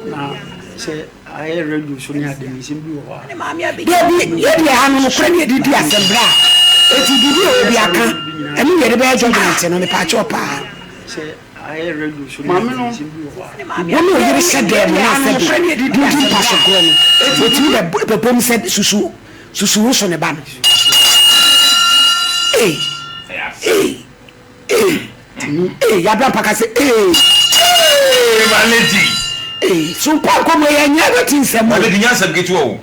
Na sɛ ayɛ radio so ne ade no, nsɛm bi wɔ hɔ a. Dabi, yɛ deɛ ha no nokorɛ ne yɛde di asɛm berɛ a eti biribi a obi aka ɛno na yɛde bɛyɛ judgement no mepaakyɛw paa. Sɛ ayɛ radio so ne Maame ade no no, nsɛm bi wɔ hɔ a. Wo ne oyere hyɛ dɛm no na sɛbe modi mpasogorɔ no otumi bɛ bɛbom sɛ susu susu wo so ne ba no ei ei. Ee ee yabra mpaka sɛ ee. Ee my lady. Ee so mpa nkɔmɔ yɛ nyɛ no ti nsɛm o. My lady nyɛ asɛm ketewa o.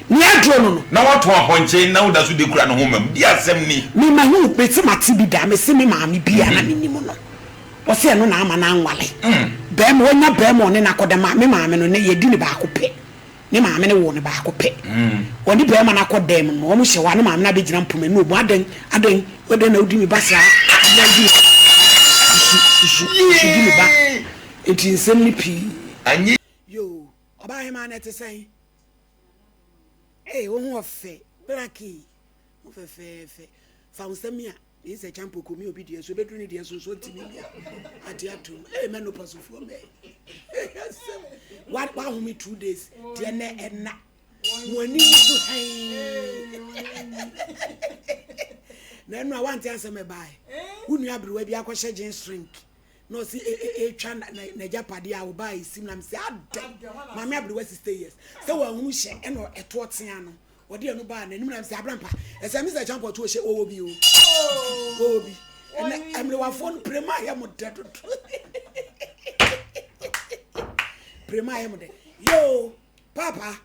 Nea aduro no no. Na watɔn apɔnkye na woda so de kura ne ho mam di asɛm ni. Me ma hu me se mate bi da me se me maame bi a na me nim no ɔse ɛno na ama no anwale bɛɛma wanya bɛɛma ɔne no akɔda ma me maame no ne yɛdi no baako pɛ. Ne maame no woo no baako pɛ. Ɔne barima no akɔ dan mu no, wɔhyɛ hɔ a, ne maame no abɛgyina mpoma mu. Ɔbu, Adɛn? Adɛn? Adɛn na wodi me ba saa? Adɛn na wodi me ba? Susu, susu, susu di me ba. Enti nsɛm no pii. Yoo, ɔbaahemaa no ɛte sɛn? Ee, wo ho ɔfɛ, Blackie, ho fɛfɛɛfɛ. Fa wo nsa mia. Ne sɛ champo komi obi deɛ so ebeduru ne deɛ so nso ntumi mia ate atum ee mɛ no pasofoɔ mɛ asɛm wa wahome 2 days deɛ nɛ ɛna mo ani so hɛn na ɛno a wante asɛm ɛbae wo nua aberewa bi akɔhyɛ jean shrink na ɔsi etwa n'agyapadeɛ a ɔbaa esim na mesɛ adɛn maame aberewa 60 years sɛ wɔahunu hyɛ ɛna ɛtoɔ tea no wɔde ɛno baa n'anim na sɛ abrampa ɛsɛ mi sɛ champo to hyɛ wɔwɔ bi o wɔwɔ bi ɛnɛ mmerewafoɔ no prema ayɛ mo dɛ dodo prema ayɛ mo dɛ yoo papa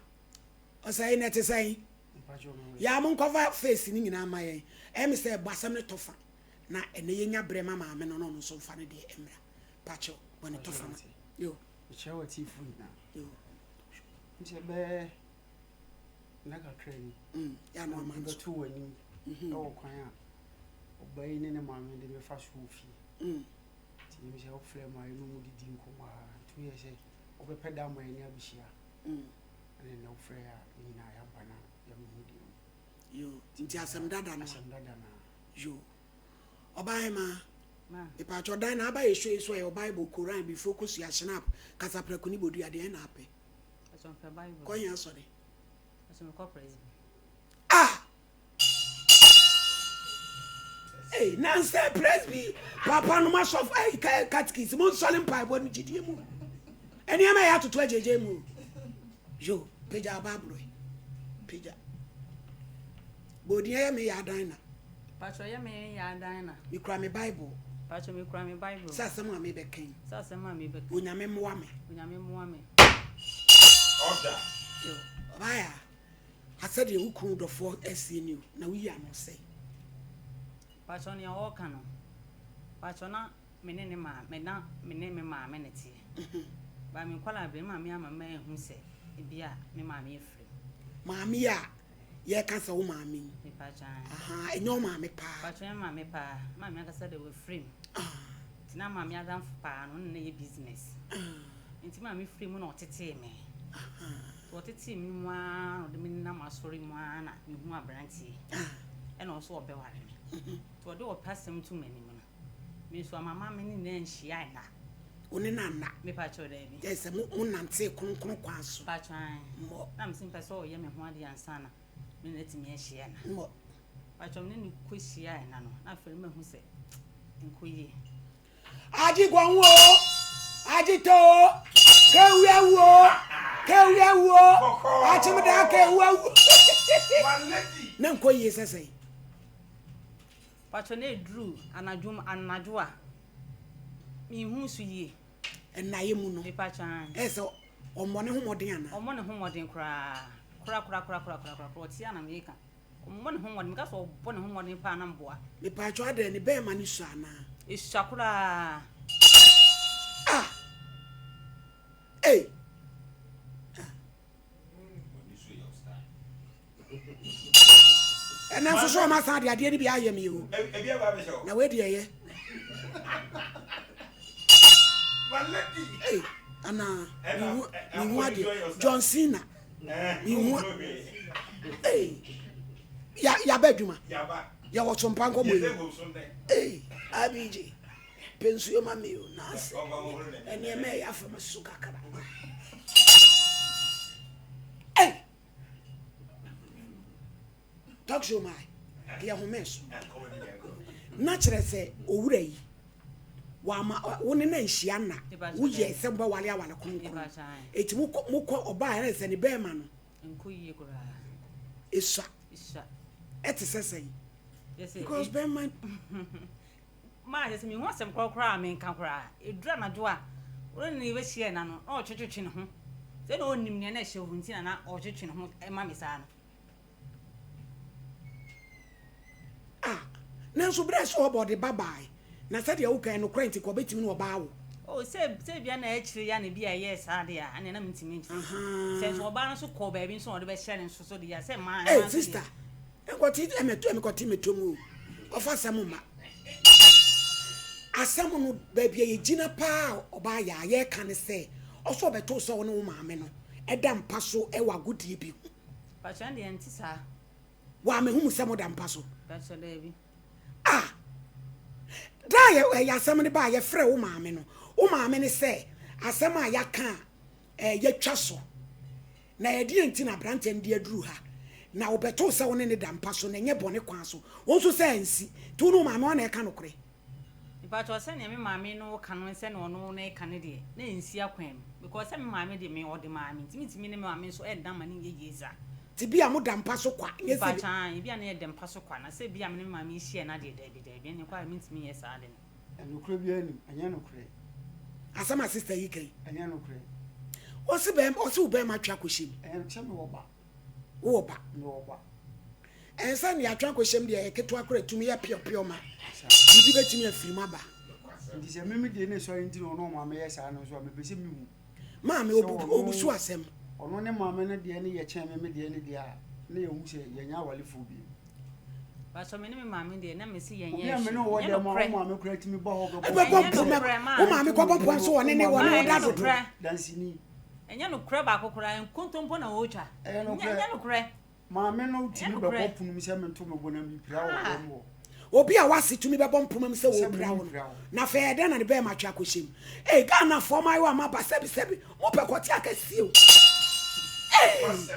ɔsɛe na ɛte sɛn yaa mo nkɔfa face ne nyinaa ma yɛn ɛmi sɛ ɛbɔ asɛm ne tɔfa na ɛnɛ yɛnya brɛ ma maame no na ɔno nso mfa ne deɛ mmra pakyɛw bɔ ne tɔfa ma yoo. Mekyerɛ wɔ tiifo nyinaa. Yoo. Nkyɛ bɛɛ nna kakra ni. Yɛ ano ama nso. Bɛto w'anim ɛwɔ kwan a ɔbaa yi ne ne maame de bɛfa so wɔ fie. Nti yɛm sɛ wofrɛ ma yɛne mu didi nkɔmmɔ a nti woyɛ sɛ wobɛpɛ da ma yɛne abɛhyia. Ɛne nnɛ wofrɛ a yɛn nyinaa yɛaba na yɛbɛhu deɛ mu. Yoo, nti asɛm dada no. Asɛm dada no. Yoo. Ɔbaa hema. Mepatwɔ dan na aba yɛ show yi so ɛyɛ Bible, Koran, bifo, kosua, Schnapp, kasaprɛko ne bodua deɛ na apɛ. Kɔ hɛn asɔre. Ah! Hey, nansa presby papa no masɔfo hey, catechies mo nsɔre mpaebɔ no gyidie mu nneɛma ɛyɛ atoto agyegye mu yo pagya baabolo yi pagya bɔɔdin ɛyɛ me yɛ adan na Patro yɛ me yɛ adan na. Mekura me Bible. Patro mekura me Bible. Sɛ asɛm a mebɛka yi. Sɛ asɛm a mebɛka. Onyame mmoa me. Onyame mmoa me. Order. Yo, ɔbaayɛ a asɛdeɛ wo kunu dɔfoɔ asie ni o na woyi ano sɛ. Patro nea ɔreka no. Patro na me ne ne maame na me ne me maame ne teɛ. Ba me nkɔla abere maame ama ma ehu sɛ ebi a me maame efiri. Maame a yɛka sɛ wo maame yi. Mepa Aha, ɛnyɛ wo maame paa. Patro yɛ maame paa. Maame ankasa de wafiri mu. Nti na maame adamfo paa no, ɔno na yɛ business. Nti maame firi mu na ɔtetee me. Nti ɔtetee me mu ara na ɔde me nam asɔre mu ara na mehu aberanteɛ. Ɛna ɔso ɔbɛware me. Nti ɔde ɔpɛ asɛm to m'anim no, me nso amama me ne no anhyia nna. Wo ne no anna? Mepa kyɛw daabi. Kyerɛ sɛ mo nante kronkron kwan so. Patro ae. Mmɔ. Na mese mpɛ sɛ ɔyɛ me ho adeɛ ansa na me ne no atumi ahyia nna. Mmɔ. Patro me ne no kɔhyia nna no, na afei no mahu sɛ nkɔ yie. Agye gɔn o, agye tɔ o, kewu awu o, kewu awu o, akyem da kewu awu. Na nkɔ yie sɛ sɛn? Patro na eduru anadwo anadwo a mehu so yie. Ɛnnaeɛ mu no. Mepa kyɛw. Ɛyɛ sɛ ɔmmɔ ne ho mmɔden anaa? Ɔmmɔ ne ho mmɔden koraa. Kora kora kora kora kora kora ɔte a na meka. Ɔmmɔ ne ho mmɔden meka sɛ ɔbɔ ne ho mmɔden paa na mboa. Mepa kyɛw adɛn ne bɛɛma no sua anaa? Esua koraa. Ah! Ei! Ah! Ɛnɛ nso so ɔma san de adeɛ no bi ayɛ me o. Na wei deɛ ɛyɛ. Ei, anaa mehu mehu adeɛ John Cena mehu ei ya yaba adwuma yɛwɔ so mpa nkɔmmɔ yi ei abg pɛ nsuo ma me o na asɛ nneɛma ɛyɛ afa ma so kakra. Talk show my yɛ home so. Na kyerɛ sɛ owura yi wama wo ne no anhyia nna woyɛ sɛ mobɛwale awale kronkron. Eti mokɔ mokɔ ɔbaa ɛna sɛ ne bɛrima no Nkɔ yie koraa. Esua. Esua. Ɛte sɛ sɛn? Because bɛrima. Maa kyerɛ sɛ mehu asɛm korɔ koraa a menka koraa. Ɛduru anadwo a, wo ne no bɛhyia ɛna no, na ɔtwetwetwe ne ho. Sɛ na ɔnnim nea na ɛhyɛ hɔ nti na na ɔtwetwe ne ho ma me saa no. Ah, nanso berɛ a ɛsɛ ɔba ɔde ba bae, na sɛdeɛ woka yi nokorɛ nti ka ɔbɛtumi ne ɔba awo. Oh, sɛ, sɛ ebia na akyire yi a na ebia ɛyɛɛ saa deɛ a, ɛnneɛ na mentumi nkyerɛ. Sɛ nso ɔbaa no nso kɔɔ baabi nso a ɔde bɛhyɛ ne nso so deɛ a, sɛ mmaa, Hey, mmaa nso deɛ. sister, nkɔte ɛmɛto ɛmekɔte mɛtɔ mu o. Ɔfa asɛm mma. Asɛm no, baabi a yɛgyina paa a ɔbaa yɛ a yɛreka ne sɛ, ɔsɛ ɔbɛto sɛ wo ne wo maame no ɛda mpa so ɛwɔ agodie bi ho. Pakyɛ ɛndeɛ ɛnte saa. Waa mehu mo sɛ moda mpa so. Pakyɛ daabi. Ah! Da a ɛyɛ asɛm no baa yɛfrɛ wo maame no, wo maame no sɛ asɛm a yɛaka a yɛatwa so. Na ɛdeɛn nti na aberanteɛ no de aduru ha? Na ɔbɛtoo sɛ wo ne no da mpa so na ɛnyɛ bɔne kwan so. Wo nso sɛ ansi. Nti wo ne wo maame hwan na ɛka nokorɛ? Mepakyɛw sɛnea me maame no ka no ne sɛnea ɔno no reka no deɛ, na ɛnsi akwan mu. Because sɛ me maame deɛ me ɔde maa me nti mentumi ne me maame nso ɛnda ma no nyɛ yie saa. Nti bi a moda mpa so kwa, nyɛ sɛ. Mepakyɛw aane, ebi a na yɛda mpa so kwa, na sɛ bi a me ne me maame hyia no adeɛ daabi daabi, ɛnneɛ koraa deɛ mentumi nyɛ saa ade no. Nokorɛ biara nnim, ɛnyɛ nokorɛ. Asɛm a sister yi ka yi. Ɛnyɛ nokorɛ. Ɔse bɛɛma, ɔse wo bɛɛma atwe akɔhyɛ mu. Ɛnyɛ, sɛ mewɔ ba. Wowɔ ba? Mewɔ ba. Ɛnsɛ nea atwe akɔhyɛm deɛ ɛyɛ ketewa koraa ɛtumi yɛ piɔpiɔ ma biribi bɛtumi afiri mu aba. Nti sɛ me me deɛ ne sɔre nti na ɔno ɔmaame yɛ saa no nso a mepɛ sɛ mehu. Maame obu so asɛm. Ɔno ne maame no deɛ ne yɛ kyɛn me me deɛ ne deɛ a na yɛhu sɛ yɛnyɛ awalefoɔ bio. Pastor me ne me maame deɛ na mesi yɛn Obi yɛ a me ne hwee. wɔ Ɛnyɛ dɛm a wo nokorɛ. maame koraa tumi ba hɔ bɛbɔ Ɛbɛbɔ Ɛnyɛ mpo ma nokorɛ maa. wo maame kɔbɔ mpoa nso wɔne ne wɔne wo Ɛnyɛ da dodo. nokorɛ. Danseni. Ɛnyɛ nokorɛ baako koraa nkontompo na wɔretwa. Ɛyɛ Ɛnyɛ nokorɛ. ɛnyɛ nokorɛ. Maame no tumi Ɛyɛ bɛbɔ nokorɛ. pono mu sɛ mento me bo na mepira wɔ Ah. dɛm hɔ. Obi a w'ase tumi bɛbɔ mpoma mu sɛ Sɛ wɔrepira wo no, mempira wo. na afei ɛyɛ dɛn na ne bɛɛma atwe akɔhyɛ mu? Ei Ghanafoɔ mmaayewa maba sɛbi sɛbi mopɛ kɔte akɛseɛ o. Ei!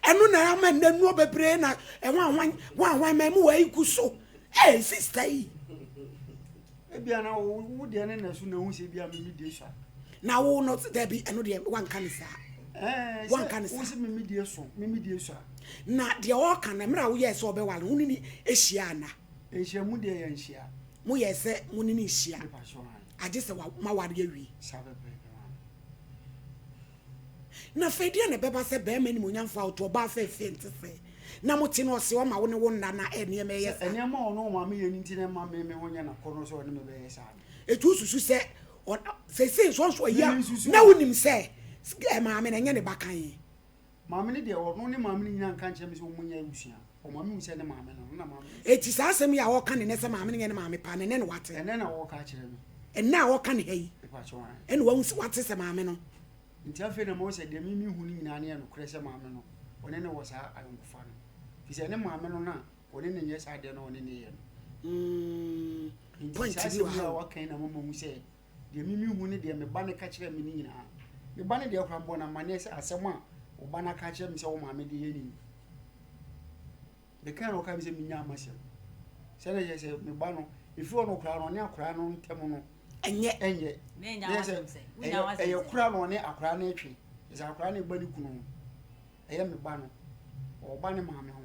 Ɛno na ama nnɛ nnuro bebree na ɛhwanhwan hwanhwan ma mu wɔ gu so. Ee sista yi. Ebia na wo wo deɛ ne na so na ehu sɛ ebia me mi die sua. Na wo no dabi ɛno deɛ wanka ne saa. Ɛɛ Wanka ne sɛ wo saa. sɛ me mi die so me mi die sua. Na deɛ ɔreka no mmerɛ a woyɛɛ sɛ ɔbɛware no wo ne ne hyia ana? Nhyiamu deɛ yɛn nhyia. Moyɛɛ sɛ mo ne ne nhyia. Mepa so han. Agye sɛ wa moaware awie. Saa pɛpɛɛpɛ maame. Na afei deɛn na ɛbɛba sɛ barima animuonyamfoɔ a ɔto ɔbaa fɛɛfɛɛ nte sɛɛ, na mote no ɔse ɔma wo ne wo nna na nneɛma ɛyɛ Sɛ saa? nneɛma a ɔne wo maame yɛ no nti na ɛma me me ho nyɛ no akɔnnɔ sɛ ɔne me bɛyɛ saa no. Enti wosusu sɛ ɔ seesei nso ɔnso ayi Me a mensusu na o. wonim sɛ maame no ɛnyɛ ne ba kann? Maame no deɛ ɔno ne maame no nyinaa nka nkyerɛ me sɛ wɔn nyɛ abusua. Ɔma mehu sɛ ne maame no, no na maame no. Enti saa asɛm yi a ɔreka ne nnɛ sɛ maame no nyɛ ne maame paa no, ɛnnɛ na wate? Ɛnnɛ na ɔreka akyerɛ me. Ɛnnɛ a ɔreka ne ha yi, Mepa kyɛw ae. ɛna wahu sɛ wate sɛ maame no. Nti afei na mahu sɛ deɛ me mehu no nyinaa no yɛ nokorɛ sɛ maame no, ɔne no wɔ saa ayɔnkofa no. Firi sɛ ne maame no na ɔne no nyɛ saa adeɛ no a ɔne no yɛ no. Mm, Nti point saa bi asɛm wɔ yi ha a o. waka yi na mama hu sɛ deɛ me mehu ne deɛ me ba no ka kyerɛɛ me no nyinaa. Me ba no deɛ koraa mebɔɔ no amanneɛ sɛ asɛm a wo ba no aka akyerɛ me sɛ wo maame de yɛ ni. Mekae na ɔkae me sɛ menyaa m'asɛm. Sɛ na kyerɛ sɛ me ba no, ɛfiri hɔ no koraa no, ɔne akwaraa no ntam no Ɛnyɛ. ɛnyɛ. Na ɛnya Na kyerɛ w'asɛm sɛ sɛ, wonya ɛyɛ w'asɛm ɛyɛ sɛ. kora na ɔne akwaraa no retwe. Kyerɛ sɛ akwaraa no reba ne kunu ho. Ɛyɛ me ba no, ɔreba ne maame ho.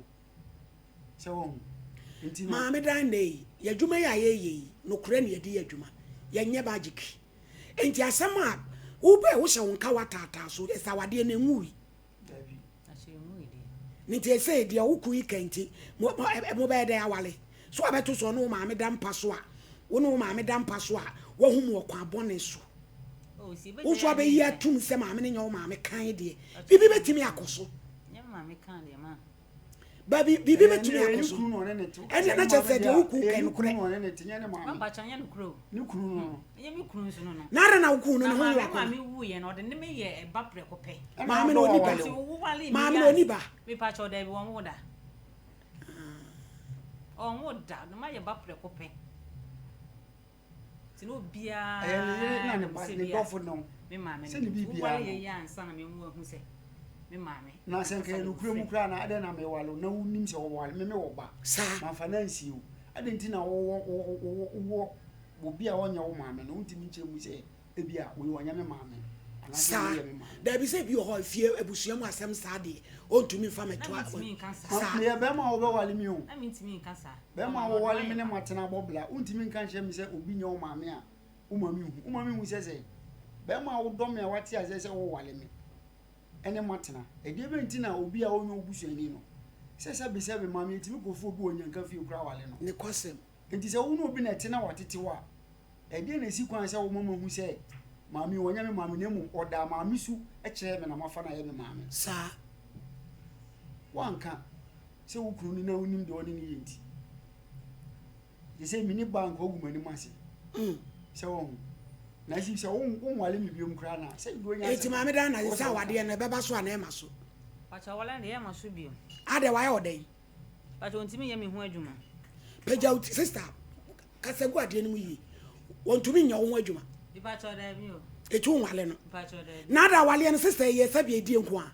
Sɛ wahu. Nti no. Maame daa nnɛ yi, yɛn adwuma yi a yɛreyɛ yi, nokorɛ na yɛde yɛ adwuma. Yɛnyɛ magic. Enti asɛm a wobɛ wohyɛ wo nkawa taataa so, ɛsɛ awadeɛ no ɛnwui. Dabi. Ne nti ɛsɛ deɛ wo kun yi ka nti, mo, mo, mobɛyɛ dɛn awale? So wabɛto so ɔne wo maame da mpa so a, wo ne wo maame da mpa so a, wahu mu ɔkwan bɔne so. Oh, si Wo nso abɛyi atum sɛ maame no nyɛ wo maame kan deɛ, biribi bɛtumi akɔ so. Nyɛ maame kan deɛ ma. Ba bi biribi bɛtumi akɔ so. Ɛnneɛ na kyerɛ sɛ deɛ wo kun ka nokorɛ. Mampakyɛ nyɛ nokorɛ o. Ne kunu no. Ɛnyɛ me kunu nso no no. Na adɛn na wo kunu no ne ho nyɛ Na wakɔnnɔ? maame wuiɛ no ɔde ne me yɛ ɛba prɛko pɛ. Maame no ɔni ba. Nti wowale me Maame no ɔni ba. Mepakyɛ daabi wɔnwo da. Ɔnwo da. Ne ma yɛ ba prɛko pɛ. Nti na obiara Ɛyɛ ne yere na ne nim ba sɛ ne bi a dɔfo no. me maame Sɛ no ne nti biribiara wowale no. yɛ yɛ ansa na me mu ahu sɛ. Me maame. Na sɛ nka ɛyɛ nokorɛ mu koraa na adɛn na mewale wo na wonim sɛ wɔwale me mewɔ ba. Saa. Mamfa no ansie wo. Adɛn nti na wowɔ wowɔ wowɔ obi a ɔnyɛ wo maame no wontumi nkyerɛ mu sɛ ebia wei ɔnyɛ me maame anaasɛ Saa. wei yɛ me maame. Daabi sɛ ebi wɔ hɔ a fie abusua mu asɛm saa deɛ ɔntumi mfa Na mɛto a mentumi nka saa. Ma saa. meyɛ bɛrima a wobɛwale me o. Na mentumi nka saa. Bɛrima a Ɔma ɔde wowale mayɛ me ne ba. matena abɔ bla wontumi nka nkyerɛ me sɛ obi nyɛ wo maame a wo maame nhu. Wo maame hu sɛ sɛn? Bɛrima a wodɔ me a wate aseɛ sɛ wowale me ne matena. Ɛdeɛ bɛn nti na obi a ɔnyɛ wo busuani no sɛ sɛbesɛbe maame yɛtumi kɔfa obi wɔ nyanka fie koraa wale no. Nokwasɛm. Enti sɛ wo ne obi na ɛte na watete wo a, ɛdeɛn na ɛsi kwan sɛ woma mahu sɛ maame yi ɔnyɛ me maame na mmom ɔdaa maame su kyerɛɛ me na mafa no ayɛ me maame? Saa. Woanka sɛ wo kunu ni na wonim deɛ ɔne no yɛ nti. Te sɛ mini ba nka ogu m'anim ase. Sɛ wɔn na si sɛ wonwale me biom koraa na sɛ deɛ onya Eti maame dan na sɛ awadeɛ no ɛbɛba so anaa ɛma so? Pakyɛ awale no deɛ ɛma so biom. Adɛ wayɛ wo dɛn? Pakyɛ ontumi nyɛ me ho adwuma. Pagya wo ti sister kasa gu adeɛ no mu yie. Wɔntumi nyɛ wo ho adwuma. Mepakyɛ daabi o. Eti wonwale no. Mepakyɛ daabi. Na ada awaleɛ no sister yɛ sɛdeɛ ɛdie nko a.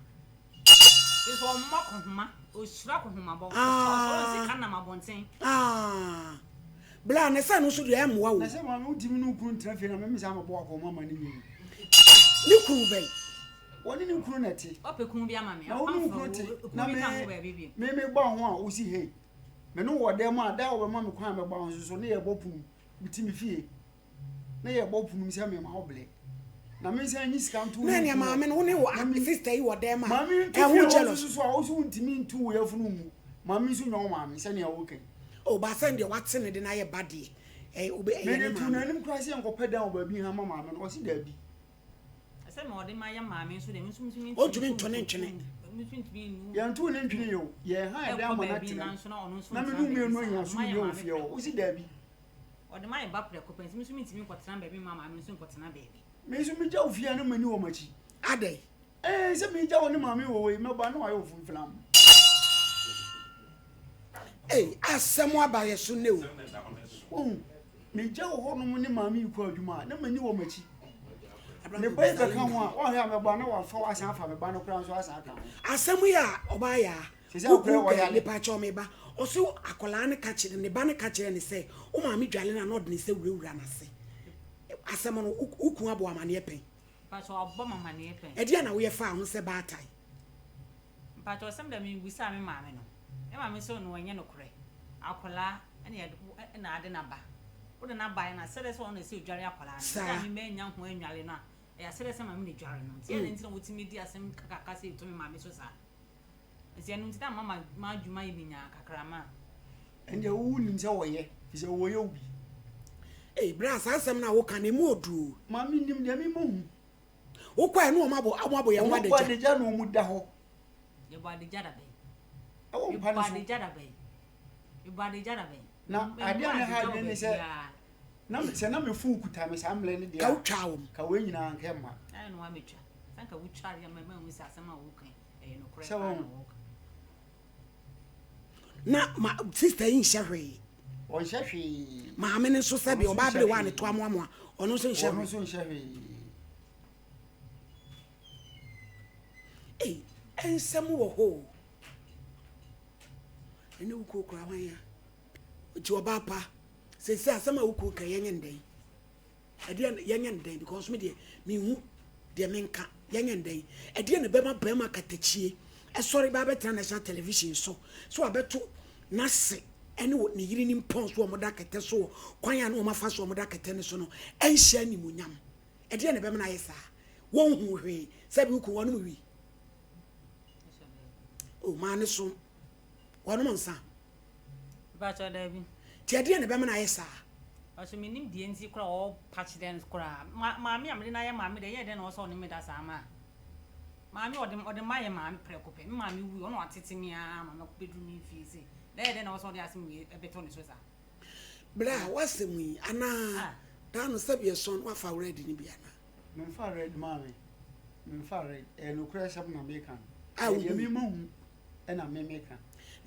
Nso ɔmmɔ kɔhoma, ɔhyira kɔhomabɔ, ɔsɔre sika nam abɔnten. Ah, bla na sɛ no nso deɛ ɛmmoa wo. Na sɛ maame wontumi ne wo kunu ntena fie na meme saa mɛbɔ akɔhoma ma ne nyɛ yi. Ne kunu bɛn? Wɔne ne kunu na ɛte. Wapɛ kunu bi ama me. Na wo ne wo kunu te. Na me me me bɔ ho a wosi hei. Me ne wɔ dan mu a da a wɔbɛma me kwan a mɛbɔ ho nso so ne yɛbɔ pono mete me fie. na yɛbɔ pono mu sɛ mema wo blɛ na me nsan nyi sika nto na nea maame no wo ne wo sister yi wɔ dɛm a maame nto fie hɔ nso so a wo so wontumi nto wo yafunu mu maame nso nyɛ wo maame sɛnea woka yi o ba sɛn deɛ wate ne de no ayɛ ba deɛ ɛyɛ obe ɛyɛ ne maame mede to n'anim koraa sɛ yɛnkɔpɛ dan wɔ baabi ha ma maame no ɔse daabi sɛ ma ɔde ma yɛ maame nso deɛ nso nso ɔntumi nto ne ntwene yɛnto ne ntwene yɛ o yɛn ha ɛdan ma no atena na me no mmienu anya so yɛ wɔ fie hɔ wosi daabi Ɔde m'ayɛ ba prɛko pɛ, nti me nso mentumi nkɔtena baabi mma maame nso nkɔtena baabi. Me nso megya wo fie a na m'ani wɔ m'akyi. Adɛn? Ee, sɛ megya wo ne maame wɔ hɔ yi, mɛba na wayɛ wo fimfilam. Ei, asɛm aba yɛ so nnɛ o. Wohu, megya wo hɔnom ne maame yi kɔ adwuma a, na m'ani wɔ m'akyi. Ne ba yi bɛka ho a, woahwɛ a mɛba na wafa wo asan afa me ba no koraa nso asan aka ho. Asɛm yi a ɔbaa yɛ a, Sisi Wo akora kunu wɔ kɛ yale. mepa kyɛw me ba ɔse akwadaa no ka kyerɛ ne ba no ka kyerɛ ne sɛ wo maame dwale no a na ɔde ne nsa wurawura n'ase asɛm no wo kun abɔ amaneɛ pɛn. Mpakyɛw wabɔ me amaneɛ pɛn. Ɛdeɛn na woyɛ faa ho sɛ baatan. Mpakyɛw sɛm dɛ me bisaa me maame no me maame se no ɛnyɛ nokorɛ akwadaa ɛna yɛde ɛna ade no aba wode no aba ɛna sɛdɛ sɛ ɔno na ɛsɛ odware akwadaa no Saa. ɛna me manya ho anwale no a ɛyɛ asɛdɛ sɛ maame na edware no nti ɛna nti na wotumi di asɛm kakaka sɛ ɛto me maame so saa. Nti ɛno nti na ama m'adwuma ayɛ me nyaa kakra ma. Ɛndeɛ wo wonim sɛ wɔyɛ firi sɛ wɔyɛ wo bi. Ei bra saa asɛm no a woka no emu ɔdu o. Maame nim deɛ me mahu. Wokɔ a ɛne wɔn abɔ wɔn abɔ yɛn ho Wɔn bɔ adagya. adagya na wɔn da hɔ. Yɛbɔ adagya da bɛn? Ɛwɔ mpa Yɛbɔ no so. adagya da bɛn? Yɛbɔ adagya da bɛn? Na Memmɔ adeɛ a na ɛha adagya wɔ adwene ne sɛ baabiara. na sɛ na me phone kuta me saa mmerɛ no deɛ Ka a wotwaa wɔn. ka wei nyinaa anka ɛmma. Ayɛ na woamɛtwa. Sɛ anka wotwa adeɛ a mahu sɛ asɛm a woka yi. Ɛyɛ nokorɛ Sɛ paa na wɔn. wɔka. Na ma sister yi nhyɛ hwee. Ɔnhyɛ hwee. Maame no nso sɛbi Ɔno nso ɔbaa nhyɛ bere wa ne hwee. to amoamoa ɔno nso nhyɛ Ɔno hwee. nso nhyɛ hwee. Ei nsɛm wɔ hɔ o. Ɛne wo kuo kura hwan ya? Nti ɔbaa pa sɛsi asɛm a wo kuo ka yɛnyɛ no dɛn? Ɛdeɛn yɛnyɛ no dɛn because me deɛ menhu deɛ menka yɛnyɛ no dɛn ɛdeɛn na ɛbɛma barima katakyie ɛsɔre ba abɛtena national television so so abɛto n'ase ɛne ne yere ne mpɔn so wɔn da kɛtɛ so wɔ kwan a ne wɔn afa so wɔn da kɛtɛ no so no ɛnhyɛ animuonyam ɛdeɛn na ɛbɛma no ayɛ saa wɔn hu hwee sɛbi wokun wɔn wi o maa ne so wɔnom nsa. Mpakyɛw daabi. Nti ɛdeɛn na ɛbɛma no ayɛ saa? Mpakyɛw mennim deɛ nti koraa ɔɔpa kyerɛ no koraa. Ma maame a mede no ayɛ maame deɛ ɛyɛɛ dɛn na ɔwɔ sɛ ɔne me da saa maa? Maame ɔde ɔde mayɛ maame prɛko pɛ. Me maame wui ɔna watete me ara ma mabɛduru me mfie sei. Na ɛyɛ dɛn na ɔwɔ sɛ ɔde asɛm wei ɛbɛto ne so saa? Bra w'asɛm yi anaa Ah. daa no sɛbi ɛsɔn wafa red no bi anaa? Memfa red maame. Memfa red. Ɛyɛ nokorɛ asɛm na meka no. A Ɛyɛ deɛ wohu. me mahu. ɛna me meka.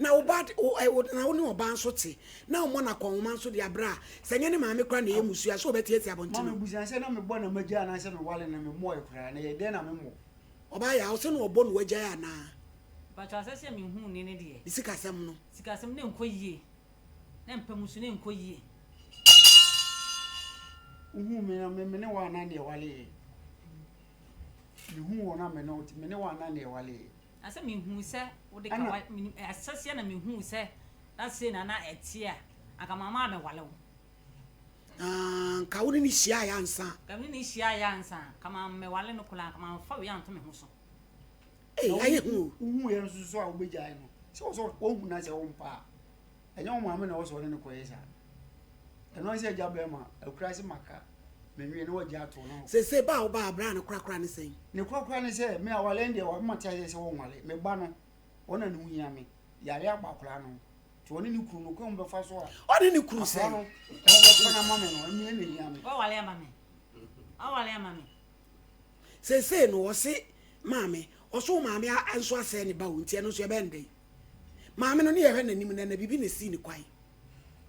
Na wo ba wo na wo ne ɔbaa nso te na ɔmmɔ no akɔnhoma nso de abrɛ a, sɛ ɛnyɛ ne maame koraa na ɛyɛ mmusua a, sɛ ɔbɛteatea abɔnten Maame o. busa sɛ na mebɔ na magya anaasɛ mewale no memmɔe koraa na ɛyɛ dɛn na memmɔ? Ɔbaa yaa ɔsɛ na ɔbɔ no wagyae anaa? Mpakyɛw asɛ sɛ me huu ne ne deɛ. Ne sikasɛm no. Sikasɛm no nkɔ yie. Na mpa mu nso na ɛnkɔ yie. Wohuu me na me ne wo ana ne ɛwaleeɛ. Mehuu wɔ na me ne wo me ne wo ana ne ɛwaleeɛ. Na sɛ mehuu sɛ wode ka wa ahyɛseɛ na mehuu sɛ na sei na na ɛteɛ a, anka mamma ammɛwale wo. Ah, nka wo ne no hyiaeɛ ansa. Nka me ne no hyiaeɛ ansa, nka mammɛwale no koraa, nka mamfa wei anto me ho so. Ei, ayɛ hu o. Wohu yɛ nso so a wobɛgyae no, sɛ wɔ sɛ wohu na sɛ wompɛ a, ɛnyɛ wo maame na ɛwɔ sɛ ɔne no kɔyɛ saa. Ɛno ne sɛ agya bɛrima, akura se maka, menwie na wagya ato no. Seesei ba a wobaa bra no korakora ne sɛn? Ne korakora ne sɛ, me awale deɛ wama te aseɛ sɛ wɔnwale. Me ba no, ɔno na ne ho hia me. Yare aba akwadaa no ho. Nti ɔne ne kunu no, kwan mu bɛfa so a. Ɔne ne kunu sɛn? Akwadaa no, wɔbɛfa no ama me no, ɛno na ɛhia me. Wawale ama me. Wawale ama me. Seesei no ɔse maame, ɔse wo maame nso asɛe ne ba o, nti ɛno nso yɛbɛyɛ no dɛn? Maame no ne yɛhwɛ n'anim nnɛ na biribi na esii ne kwan.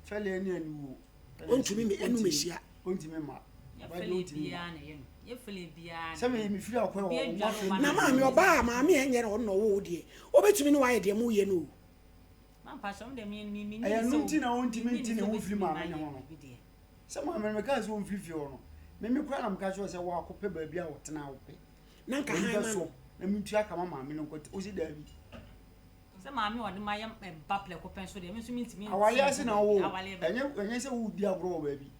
Fɛlɛ ne aniwuo. Ɔntumi me ɛnu mehyia. Ɔntumi ma. Nyɛ fɛlɛ biara na ɛyɛ no. Nyɛ fɛlɛ biara na. Sɛ me mefiri akɔ wɔ wɔn afɛ. Na maame ɔbaa maame ɛnyɛ na ɔno na ɔwɔ wo deɛ. Ɔbɛtumi ne wayɛ deɛ mo yɛ no o. Ɛyɛ no nti na ɔntumi nti ne ho mfiri maame ne ho no. Sɛ maame no mekaa sɛ ɔmfiri fie hɔ no, me me koraa na meka kyerɛ sɛ wɔakɔpɛ baabi a wɔtena a wopɛ. Na nka han ma no. Na mentua ka ma maame no nkɔ ɔsi daabi. Sɛ maame ɔde ma yɛ ba prɛko pɛ nso deɛ me nso mentumi. Awale ase na wowɔ ɛnyɛ ɛnyɛ sɛ wodi agorɔ wɔ baabi.